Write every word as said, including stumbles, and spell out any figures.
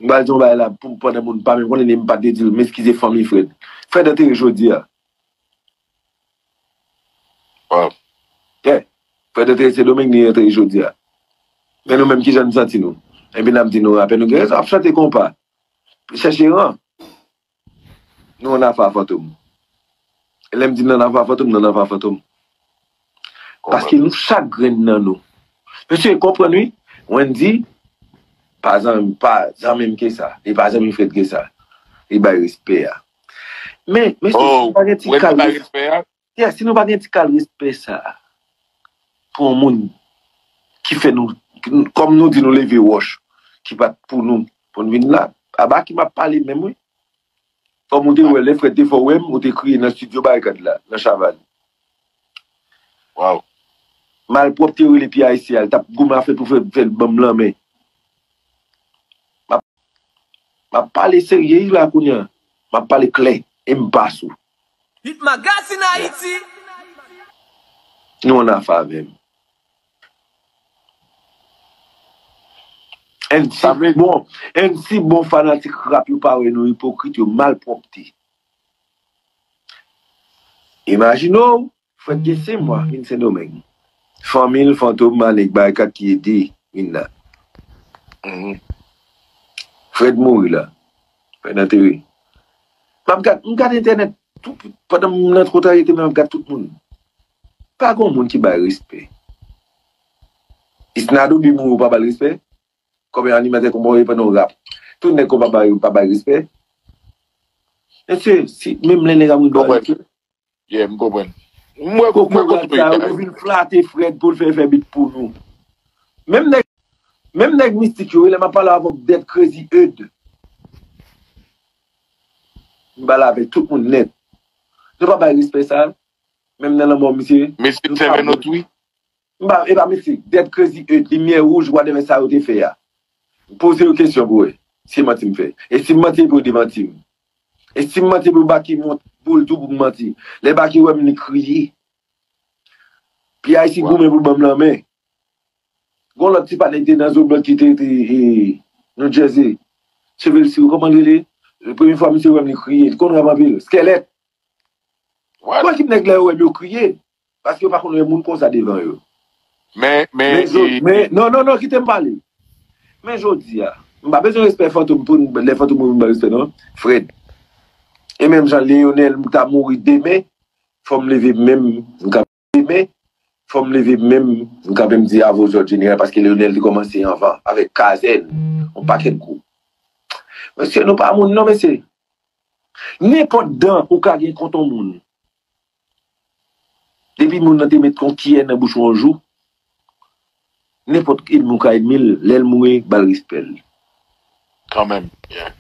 M pral di yon bagay la pou pandan moun pa menm konnen, m pa te di l, m eskize fanmi Fred. Fred antere jodi a. Wow. Yeah. Fred antere Sendomeng, li antere jodi a. Men nou menm, kijan n santi nou? Epi n ap di nou apèn nou gen rezon, ap chante konpa. Chèche ran. Nou ann afè a Fantom. Lè m di n ann afè a Fantom, n ann afè a Fantom. Paske nou chak grenn nan nou. Mesye, konprann wi. Wendy, pa zanmi, pa zanmi m ke sa. Li pa zanmi Fred ke sa. Li bay respè a. Men, mesye, si nou pa gen ti kal respè a, yeah, si nou pa gen ti kal respè sa a pou yon moun ki fè nou, kòm nou di nou leve wòch, ki pa t pou nou, pou n vin la, a Baky m ap pale menm wi. Kòm ou te wè, lè Fred te fè w wè m, ou te kriye nan estidyo Barikad la, nan Chavannes. Wow. Malpwòpte rele P I C a, l t ap goumen a fè pou fè, fè l ban m lanmen. M ap, m ap pale serye wi la kounye a. M ap pale klè, e m pa sou. Hit Magazine Haïti. Nou ann afè avè m. Èn si bon, èn si bon fanatik rap yo pa wè nou ipokrit, yo malpwòpte. Imajine w, Fred gen senk mwa vin Sendomeng. Fanmi l, Fantom, Manik, Barikat ki ede vin la. Fred mouri la. Fred antere. M ap gad, m gad entènèt tou, pandan m nan twotarete, m ap gad tout moun. Pa gen moun ki bay respè. Isnado bi mouri, ou pa ba l respè? Konbyen animatè konpa w ye pandan w rap? Tout nèg konpa ba yo pa bay respè. Mesye, si menm lè nèg ap ri ba respè. Yeah, m konprann. M wè, m wè kote peyi ta. Yo vin flate Fred pou l fè fè bit pou nou. Menm nèg, menm nèg mistik yo, lè m ap pale avè w, Dead Crazy Eud. M pale avèk tout moun nèt. Nou pa bay respè sa. Menm nan lanmò misye. Misye te fè nou tou wi. M pa, e pa misye, Dead Crazy Eud, limyè wouj, whatever sa yo te fè a. Poze yo kesyon pou wè si manti m fè. E si m manti, pou yo demanti m. E si m manti, pou Baky mont, pou l tou pou m manti. Lè Baky wè m, li kriye. P I C goumen pou l ban m lanmen. Gon lòt ti patnè ki te nan Zoblan ki te, te e, New Jersey. Cheve l sou, kòman l rele? Premye fwa misye wè m, li kriye. Li konn rap anpil. Skèlèt. Ou wè ki nèg la yo wè m, yo kriye. Paske yo pa konn wè moun konsa devan yo. Men, men, men, men, non, non, non, kite m pale. Men jodi a, m pa bezwen respè Fantom pou lè Fantom mouri, m ba respè non. Fred. E menm jan Leonel, m ta mouri demen, fò m leve menm, m ka demen, fò m leve menm, m kanpe m di avo zòd jeneral, paske Leonel te kòmanse anvan, avèk Kazèn, yon pakèt gwoup. Mesye, nou pa moun non, mesye. Nenpòt dan ou ka gen kont yon moun. Depi moun nan te met yon kiyè nan bouch ou yon jou, nenpòt ènmi ou ka ènmi l, lè l mouri, ba l respè l. Kanmenm, yeah.